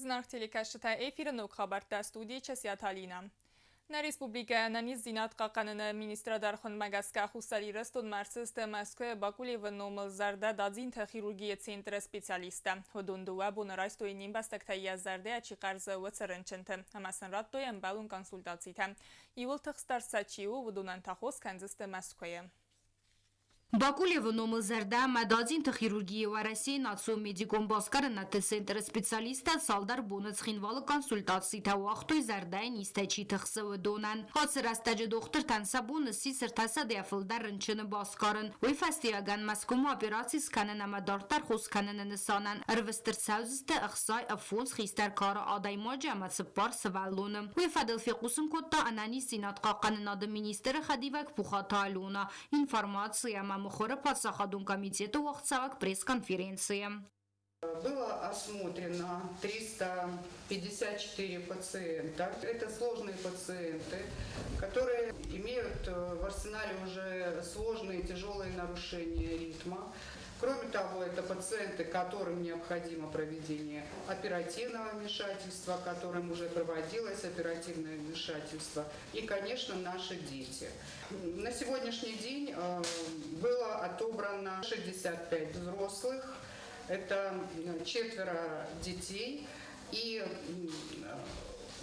Зынаргъ телекӕсджытӕ, эфиры ног хабӕрттӕ, студийы Часиаты Алинӕ. Нӕ республикӕйы ӕнӕниздзинад хъахъхъӕныны министрады ӕрхуындмӕ гӕсгӕ Хуссар Ирыстонмӕ ӕрцыдысты Мӕскуыйы Бакулевы номыл зӕрдӕдадзинты хирургийы центры специалисттӕ. Уыдон дыууӕ боны райстой не мбӕстӕгтӕй йӕ зӕрдӕйӕ чи хъӕрзы, уыцы рынчынты ӕмӕ сын радтой ӕмбӕлон консультацитӕ. Иууыл тыхстдӕр сӕ чи у, уыдонӕн та хос кӕндзысты Мӕскуыйы. Бакулевы номыл зӕрдӕ ӕмӕ дадзинты хирургийы Уӕрӕсейы национ медикон басгарынӕдты центры специалисттӕ цалдӕр боны Цхинвалы консультацитӕ уагътой зӕрдӕйы низтӕй чи тыхсы, уыдонӕн. Ацы рӕстӕджы дохтыртӕн сӕ бон ссис ӕртӕсӕдӕйӕ фылдӕр рынчыны басгарын. Уый фӕстиуӕгӕн Мӕскуымӕ операци скӕнын ӕмӕ дарддӕр хос кӕныны нысанӕн ӕрвыст ӕрцӕудзысты 65 хистӕр кары адӕймаджы ӕмӕ цыппар сывӕллоны. Уый фӕдыл фехъусын кодта ӕнӕниздзинад хъахъхъӕнынады министры хӕдивӕг Пухаты Алена. Информаци ӕмӕ мыхуыры паддзахадон комитеты уагъдцӕуӕг пресс-конференцийы. Было осмотрено 354 пациента. Это сложные пациенты, которые имеют в арсенале уже сложные тяжелые нарушения ритма. Кроме того, это пациенты, которым необходимо проведение оперативного вмешательства, которым уже проводилось оперативное вмешательство. И, конечно, наши дети. На сегодняшний день было отобрано 65 взрослых, это четверо детей. И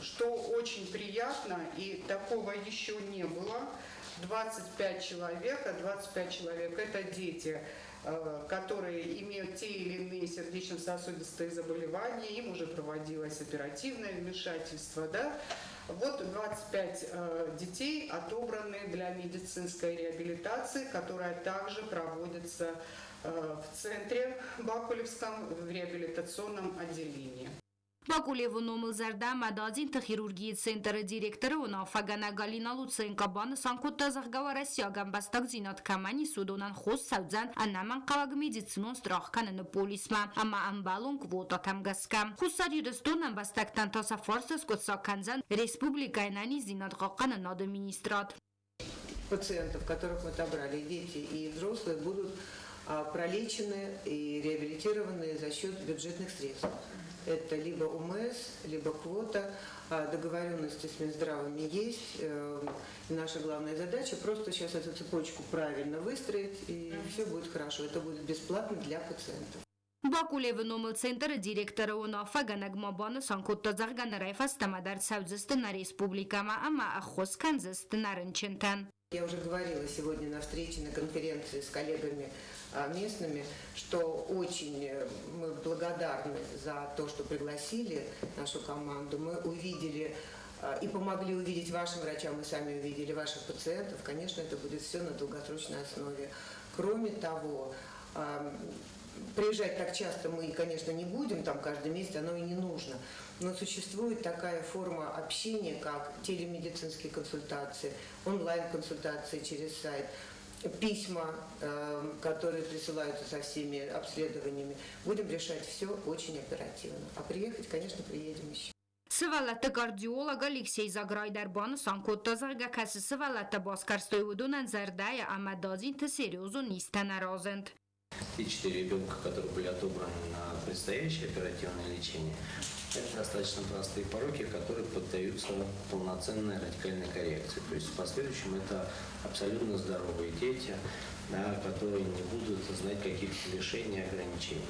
что очень приятно, и такого еще не было, 25 человек, а 25 человек это дети, которые имеют те или иные сердечно-сосудистые заболевания, им уже проводилось оперативное вмешательство. Да? Вот 25 детей отобраны для медицинской реабилитации, которая также проводится в центре Бакулевском, в реабилитационном отделении. Бакулевы номыл зӕрдӕ ӕмӕ дадзинты хирургийы центры директоры уынаффӕгӕнӕг Галина Луценко банысан кодта, зӕгъгӕ, уӕрӕсейаг ӕмбӕстагдзинад кӕмӕн ис, уыдонӕн хос цӕудзӕн ӕнӕмӕнгхъӕуӕг медицинон страх кӕныны полисмӕ ӕмӕ ӕмбӕлон квотатӕм гӕсгӕ. Хуссар Ирыстоны ӕмбӕстӕгтӕн та сӕ фарста скъуыддзаг кӕндзӕн республикӕйы ӕнӕниздзинад хъахъхъӕнынады министрад. Пациентов, которых мы отобрали, дети и взрослые, будут пролечены и реабилитированы за счет бюджетных средств. Это либо ОМС, либо квота. Договоренности с Минздравами есть. Наша главная задача просто сейчас эту цепочку правильно выстроить, и все будет хорошо. Это будет бесплатно для пациентов. Бакулевы номыл центры директоры уынаффӕгӕнӕг ма банысан кодта, зӕгъгӕ, нырӕй фӕстӕмӕ дӕр цӕудзысты нӕ республикӕмӕ ӕмӕ ӕххуыс кӕндзысты нӕ рынчынтӕн. Я уже говорила сегодня на встрече, на конференции с коллегами местными, что очень мы благодарны за то, что пригласили нашу команду. Мы увидели и помогли увидеть вашим врачам, мы сами увидели ваших пациентов. Конечно, это будет все на долгосрочной основе. Кроме того, приезжать так часто мы, конечно, не будем, там каждый месяц, оно и не нужно. Но существует такая форма общения, как телемедицинские консультации, онлайн-консультации через сайт, письма, которые присылаются со всеми обследованиями. Будем решать все очень оперативно. А приехать, конечно, приедем еще. Сывӕллӕтты кардиолог Алексей Заграй дӕр банысан кодта, зӕгъгӕ, кӕцы сывӕллӕттӕ басгӕрстой, уыдонӕн зӕрдӕйы ӕмӕ дадзинты серьезон низтӕ нӕ разынд. Те четыре ребенка, которые были отобраны на предстоящее оперативное лечение, это достаточно простые пороки, которые поддаются полноценной радикальной коррекции. То есть в последующем это абсолютно здоровые дети, да, которые не будут знать каких-то лишений и ограничений.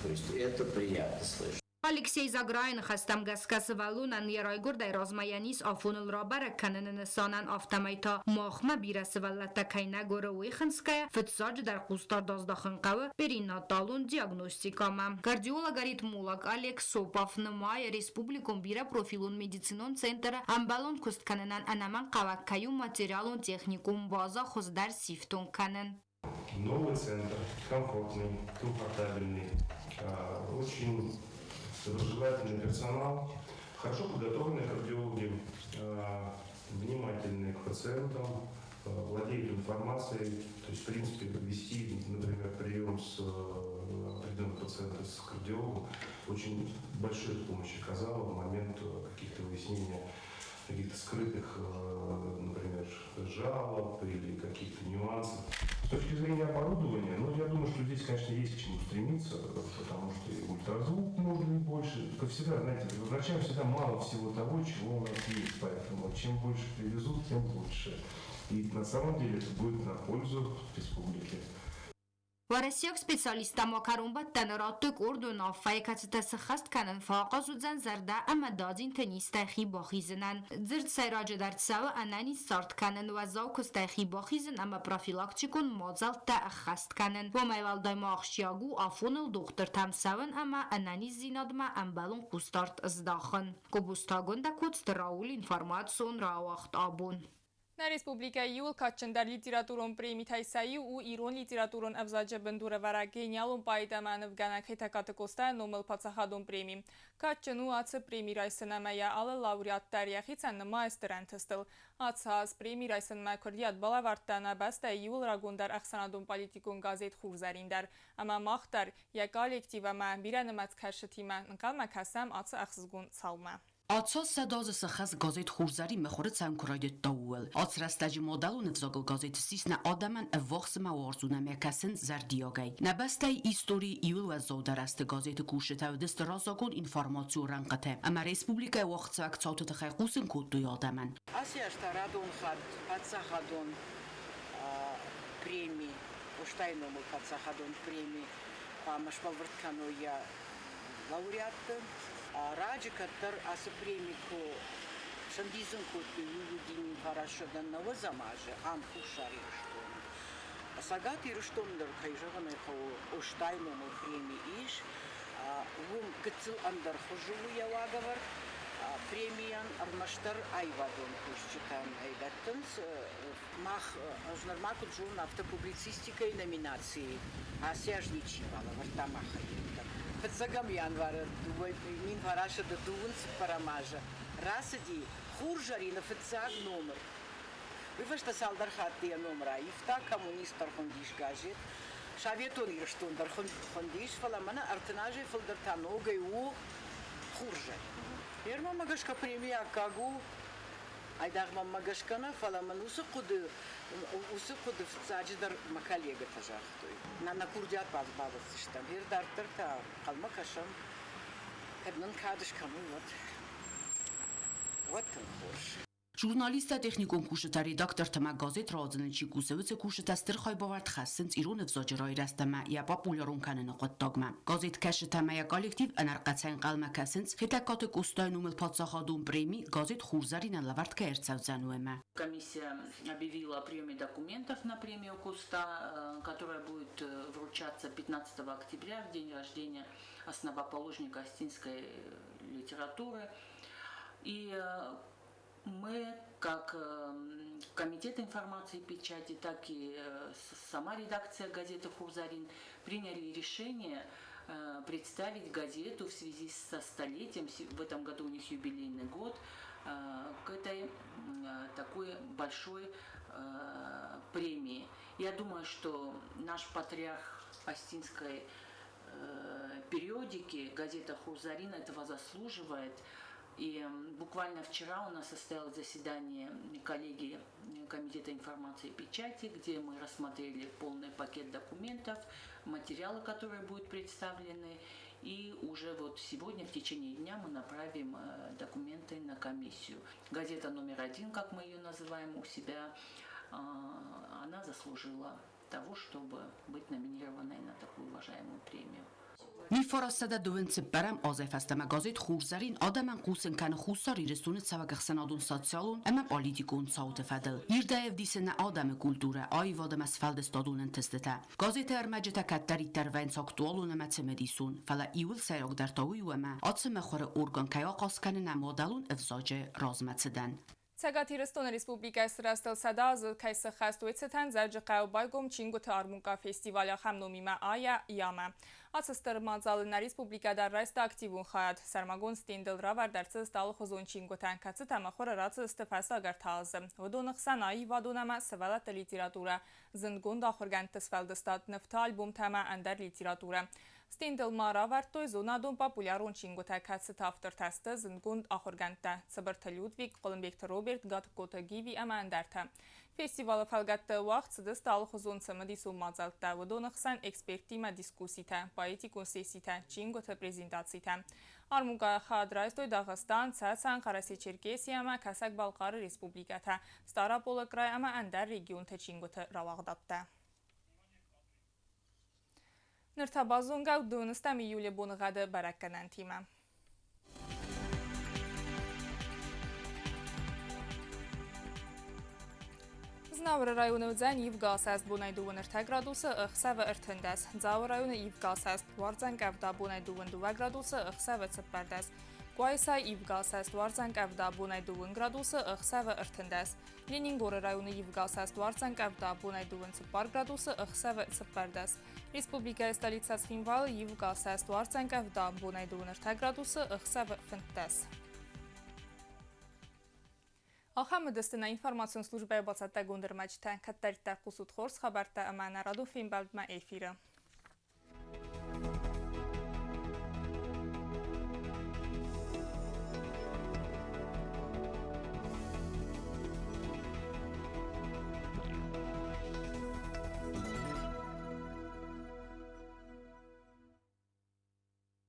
То есть это приятно слышать. Алексей Заграйы ныхӕстӕм гӕсгӕ сывӕллонӕн йӕ райгуырдӕй размӕ йӕ низ афоныл рабӕрӕг кӕныны нысанӕн афтӕмӕй та махмӕ бирӕ сывӕллӕттӕ кӕй нӕ гуыры, уый хынцгӕйӕ фыццаджыдӕр хъусдард аздахын хъӕуы перинаталон диагностикӕмӕ. Кардиолог-аритмолог Олег Сопов нымайы, республикон бирӕпрофилон медицинон центры ӕмбӕлон куыст кӕнынӕн ӕнӕмӕнгхъӕуӕг кӕй у материалон-техникон базӕ хуыздӕр сифтонг кӕнын. Новый центр, комфортный, комфортабельный, очень доброжелательный персонал, хорошо подготовленные кардиологи, внимательные к пациентам, владеют информацией, то есть, в принципе, вести, например, прием с определенного пациента с кардиологом очень большую помощь оказала в момент каких-то выяснения каких-то скрытых, например, жалоб или каких-то нюансов. С точки зрения оборудования, ну, я думаю, что здесь, конечно, есть к чему стремиться, потому что и ультразвук можно и больше. Больше, как всегда, знаете, врачам всегда мало всего того, чего у нас есть, поэтому чем больше привезут, тем лучше. И на самом деле это будет на пользу республике. Уӕрӕсейаг специалисттӕ ма кӕронбӕттӕны радтой къорд уынаффӕйы, кӕцытӕ сӕххӕст кӕнын фӕахъаз уыдзӕн зӕрдӕ ӕмӕ дадзинты низтӕй хи бахизынӕн. Дзырд сӕйраджыдӕр цӕуы ӕнӕниз цард кӕнын, уӕззау куыстӕй хи бахизын ӕмӕ профилактикон мадзӕлттӕ ӕххӕст кӕнын. Уымӕй уӕлдай ма ахсджиаг у афоныл дохтыртӕм цӕуын ӕмӕ ӕнӕниздзинадмӕ ӕмбӕлон хъусдард здахын. Гобозты Агуындӕ, Коцты Рауль, информацион рауагъд абон. Нӕ республикӕйы иууыл кадджындӕр литературон премитӕй сӕ иу у ирон литературон ӕвзаджы бындурӕвӕрӕг гениалон поэт ӕмӕ нывгӕнӕг Хетӕгкаты Къостайы номыл паддзахадон преми. Кадджын у ацы преми райсын ӕмӕ йӕ алы лауреат дӕр йӕхицӕн нымайы стыр ӕнтыстыл. Ацы аз преми райсынмӕ куырдиат балӕвӕрдта нӕ бӕстӕйы иууыл рагондӕр ӕхсӕнадон-политикон газет «Хурзӕрин» дӕр. Ӕмӕ мах дӕр, йӕ коллектив ӕмӕ бирӕнымӕц кӕсджытимӕ ӕнхъӕлмӕ кӕсӕм ацы ӕхсызгон цаумӕ. Ацы 100 азы сӕххӕст газет «Хурзӕрин» мыхуыры цӕуын куы райдыдта, ууыл. Ацы рӕстӕджы мадӕлон ӕвзагыл газет ссис нӕ адӕмӕн ӕввахс ӕмӕ уарзон ӕмӕ кӕсынц зӕрдиагӕй. Нӕ бӕстӕйы историйы иууыл уӕззаудӕр азты газеты кусджытӕ уыдысты раззагон информацион рӕнхъытӕ ӕмӕ республикӕйы уагъдцӕуӕг цауты тыххӕй хъусын кодтой адӕмӕн. Ацы аз та радон хатт паддзахадон преми, Къостайы номыл паддзахадон преми хъуамӕ сбӕлвырд кӕной йӕ лауреатты. Раджы кӕддӕр ацы преми куы сӕндидзын кодтой, уый уыди 1990 азы ам Хуссар Ирыстоны. Цӕгат Ирыстоны дӕр, кӕй зӕгъын ӕй хъӕуы, Къостайы номыл преми ис. Уым гыццыл ӕндӕр хуызы у йӕ уагӕвӕрд. Премийӕн ӕрмӕстдӕр аивадон кусджытӕн ӕй дӕттынц. Мах, ӕз нырма куыд зонын, афтӕ публицистикӕйы номинацийы ацы аз ничи балӕвӕрдта махӕй дӕр. Фыццӕгӕм январы 1924 азы рацыди Хурзӕрины фыццаг номыр. Уый фӕстӕ цалдӕр хатты йӕ ном раивта, Коммунист дӕр хуындис газет, Советон Ирыстон дӕр хуындис, фӕлӕ мӕнӕ 30 азӕй фылдӕр та ногӕй у Хурзӕрин. Йе рмӕмӕ гӕсгӕ преми аккаг у Айдагъ мӕнмӕ гӕсгӕ нӕ, фӕлӕ мын уыцы хъуыды, уыцы хъуыды фыццаджыдӕр мӕ коллегӕтӕ загътой. Нӕ нӕ курдиат бавӕрдзыстӕм. Гъер дарддӕр та ӕнхъӕлмӕ кӕсӕм, кӕд нын кад скӕной, уӕд. Уӕд тынг хорз. Журналисттӕ, техникон кусджытӕ, редактортӕ ӕмӕ газет рауадзыны чи кусы, уыцы кусджытӕ стыр хайбавӕрд хӕссынц ирон ӕвзаджы райрӕзт ӕмӕ йӕ популярон кӕныны хъуыддагмӕ. Газеткӕсджытӕ ӕмӕ йӕ коллектив ӕнӕрхъӕцӕй ӕнхъӕлмӕ кӕсынц Хетӕгкаты Къостайы номыл паддзахадон преми газет «Хурзӕрин»-ӕн лӕвӕрд кӕй ӕрцӕудзӕн, уымӕ. Комиссия объявила о приеме документов на премию Куста, которая будет вручаться 15 октября, в день рождения основоположника осетинской литературы. И мы, как Комитет информации и печати, так и сама редакция газеты «Хурзарин» приняли решение представить газету в связи со столетием, в этом году у них юбилейный год, к этой такой большой премии. Я думаю, что наш патриарх осетинской периодики, газета «Хурзарин» этого заслуживает. И буквально вчера у нас состоялось заседание коллегии Комитета информации и печати, где мы рассмотрели полный пакет документов, материалы, которые будут представлены. И уже вот сегодня в течение дня мы направим документы на комиссию. Газета номер один, как мы ее называем у себя, она заслужила того, чтобы быть номинированной на такую уважаемую премию. 1924 азӕй фӕстӕмӕ газет «Хурзӕрин» адӕмӕн хъусын кӕны Хуссар Ирыстоны цӕуӕг ӕхсӕнадон, социалон ӕмӕ политикон цауты фӕдыл. Ирдӕй ӕвдисы нӕ адӕмы культурӕ, аивад ӕмӕ сфӕлдыстадон ӕнтыстытӕ. Газеты ӕрмӕджытӕ кӕддӕриддӕр вӕййынц актуалон ӕмӕ цымыдисон, фӕлӕ иууыл сӕйрагдӕр та уый у, ӕмӕ ацы мыхуыры орган кӕй ахъаз кӕны нӕ мадӕлон ӕвзаджы размӕцыдӕн. Цӕгат Ирыстоны Республикӕйы сырӕзтыл 100 азы кӕй сӕххӕст, уый цытӕн Дзӕуджыхъӕуы байгом чингуыты армукъа фестиваль ахӕм номимӕ «Айӕ Ямӕ». Ацы стыр мадзалы нӕ республикӕ дӕр райста активон хайад. Сӕрмагонд стендыл равӕрд ӕрцыдысты алыхуызон чингуытӕ, кӕцытӕ мыхуыры рацыдысты фӕстаг 3 азы. Уыдоны хсӕн аивадон ӕмӕ сывӕллӕтты литературӕ, зындгонд ахуыргӕндты сфӕлдыстад, нывты альбомтӕ ӕмӕ ӕндӕр литературӕ. Стендыл ма равӕрдтой зонадон популярон чингуытӕ, кӕцыты автортӕ сты зындгонд ахуыргӕндтӕ Цыбырты Людвиг, Хъуылымбегты Роберт, Гатыгкоты Гиви ӕмӕ ӕндӕртӕ. Фестивалы фӕлгӕтты уагъд цыдысты алыхуызон цымыдисон мадзӕлттӕ, уыдоны хсӕн эксперттимӕ дискусситӕ, поэтикон сесситӕ, чингуыты презентацитӕ. Армукъайы хайад райстой Дагъыстан, Цӕцӕн, Хъӕрӕсе-Черкеси ӕмӕ Кӕсӕг-Балхъары республикӕтӕ, Стъараполы край ӕмӕ ӕндӕр регионты чингуыты рауагъдадтӕ. Ныр та базонгӕ ут дыууынӕстӕм июлы боныгъӕды бӕрӕггӕнӕнтимӕ. Знауыры районы уыдзӕн ивгӕ асӕст бонӕй 23 градусы, ӕхсӕвы 13. Дзауы районы ивгӕ асӕст, уардзӕн къӕвда бонӕй 22 градусы, ӕхсӕвы 14. Къуайсайы ивгӕ асӕст, уардзӕн къӕвда бонӕй 2 градусы, ӕхсӕвы 13. Ленингоры районы ивгӕ асӕст, уардзӕн къӕвда бонӕй 24 градусы, ӕхсӕвы 14. Республикӕйы столицӕ Цхинвалы ивгӕ асӕст, уардзӕн къӕвда бонӕй 23 градусы, ӕхсӕвы 15. Ахӕм уыдысты нӕ информацион службӕйы бацӕттӕгонд ӕрмӕджытӕ. Кӕддӕриддӕр хъусут хорз хабӕрттӕ ӕмӕ нӕ радон фембӕлдмӕ эфиры.